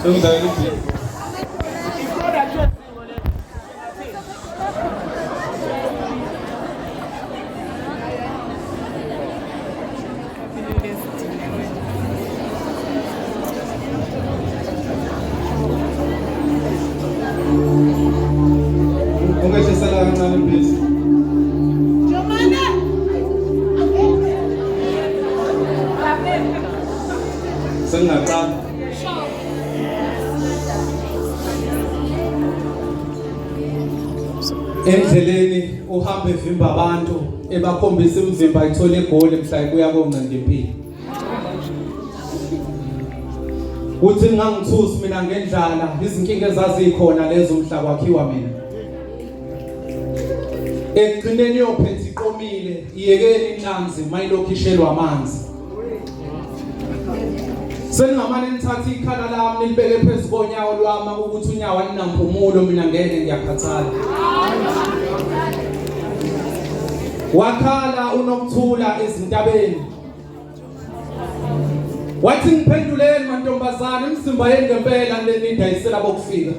Sengidlalela ibeat. Ungehlisela kancane please. Sengingaqala. Endleleni uhamba evimba abantu ebakhombisa imizimba ithole igoli mhla ibuya koncenda impilo. Uthi ngangithusi mina ngendlala izinkinga ezazikhona lezo mhla kwakhiwa mina. Ekugcineni yophetha iqomile iyekeni inhlanzi mayilokhu ishelwa amanzi. Seningamane nithathe ikhala lami nilibeke phezu konyawo lwami ukuthi unyawo alinampumulo mina ngeke ngiyakhathala. Wakhala uNokuthula ezintabeni. Wathi ngiphenduleni mantombazane imizimba yenu ngempela lenidayisela bokufika.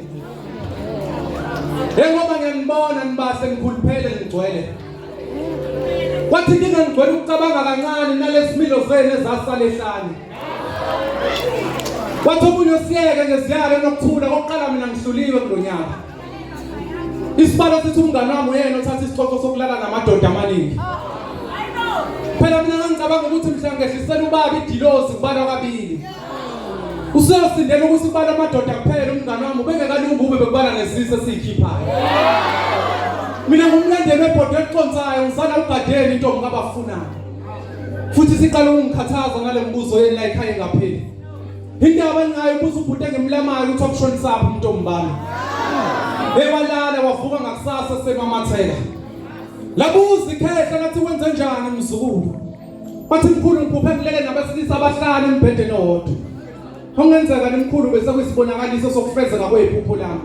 Engoba ngiyanibona nibahle nikhuluphele nigcwele. Wathi inkinga ngigcwele ukucabanga kancane nalesimilo zenu ezasala ehlane. Wathi omunye usiyeke ngeziyalo nokuthula kokuqala mina ngihluliwe kulonyaka. Isibalo sithi umngane wami uyena othatha isicoco sokulala namadoda amaningi. Phela mina ngangicabanga ukuthi mhla ngehlisela ubaba idilozi kubalwa kabili. Useyosindela ukuthi kubala amadoda kuphela umngane wami ubengekalungi ube bekubala nesisu esiyikhiphayo. Mina ngumlandeli webhodo eliconsayo ngisala ugadeni intombi kabafunayo. Futhi siqala ukungikhathaza ngale mbuzo yeni la ekhaya engapheli. Indaba engayo ubuza ubhuti engimlamayo ukuthi wakushonisaphi umuntu ombala. Ewalala wavuka ngakusasa semamatheka. Labuza ikhehla lathi wenze njani mzukulu? Bathi mkhulu ngiphuphe ngilele nabesilisa abahlanu embhedeni owodwa. Okungenzeka nimkhulu bese kuyisibonakaliso sokufezeka kwephupho lami.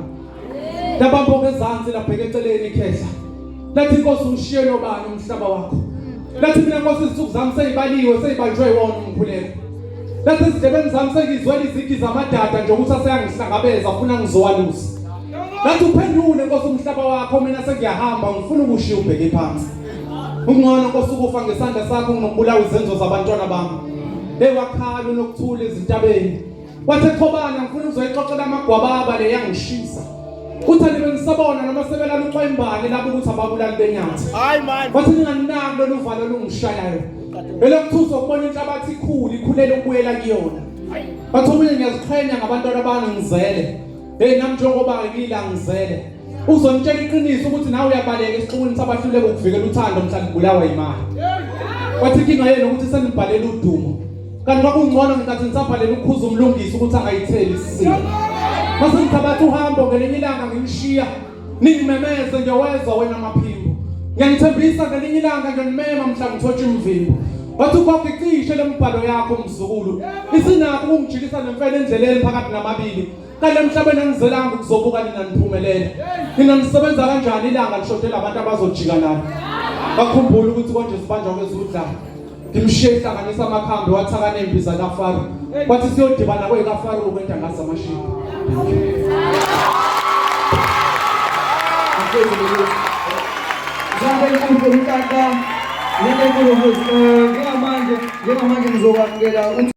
Labambo ngezansi labheka eceleni ikhehla. Lathi inkosi ushiye nobani umhlaba wakho. Lathi mina nkosi izinsuku zami seyibaliwe seyibanjwe iwona umkhuleko. Lathi ezindlebeni zami sengizwela izigi zamadada nje ukuthi aseyangihlangabeza funa ngizowalusa. Lathi uphendule nkosi umhlaba wakho mina sengiyahamba ngifuna ukushiya ubheke phansi. Ungcono nkosi ukufa ngesandla sakho nginokubulawa izenzo zabantwana bami. Hey wakhala unokuthula ezintabeni. Wathi xhobana ngifuna ukuzoyixoxela amagwababa le yangishisa. Uthi nibe nisabona noma sebelala uxwayimbane labo ukuthi ababulali benyathi. Hayi man. Wathi ninganinaki lolu valo olungishayayo. Elokuthusa ukubona inhlabathi ikhulu ikhulela ukubuyela kuyona. Bathi omunye ngiyaziqhenya ngabantwana bami ngizele. Hey nami njengoba ngila ngizele. Uzonitshela iqiniso ukuthi nawe uyabaleka esixukwini sabahluleka ukuvikela uthando mhla nibulawa imali. Wathi inkinga yenu ukuthi senibhalela udumo. Kanti kwakungcono ngenkathi nisabhalela ukukhuza umlungisi ukuthi angayitheli isisilo. Mase ngithabatha uhambo ngelinye ilanga nginishiya ningimemeze ngiyowezwa wena maphimbo. Ngiyanithembisa ngelinye ilanga ngiyonimema mhla ngithotsha imvimbo. Wathi ugogo icishe lemibhalo yakho mzukulu. Isinakho ukungijikisa nemfene endleleni phakathi namabili. Kanti emhlabeni angizelanga ukuzobuka nina niphumelele. Nina nisebenza kanjani ilanga lishodela abantu abazojika nalo. Bakhumbula ukuthi konje sibanjwa kwezudlala. Ngimshiye ehlanganisa amakhambi wathaka nembiza kaFaro. Wathi siyodibana kwekaFaro ukwenda ngazo amashini. Njengoba enkulu umtata, njengoba enkulu njengamanje, njengamanje ngizokwamukela.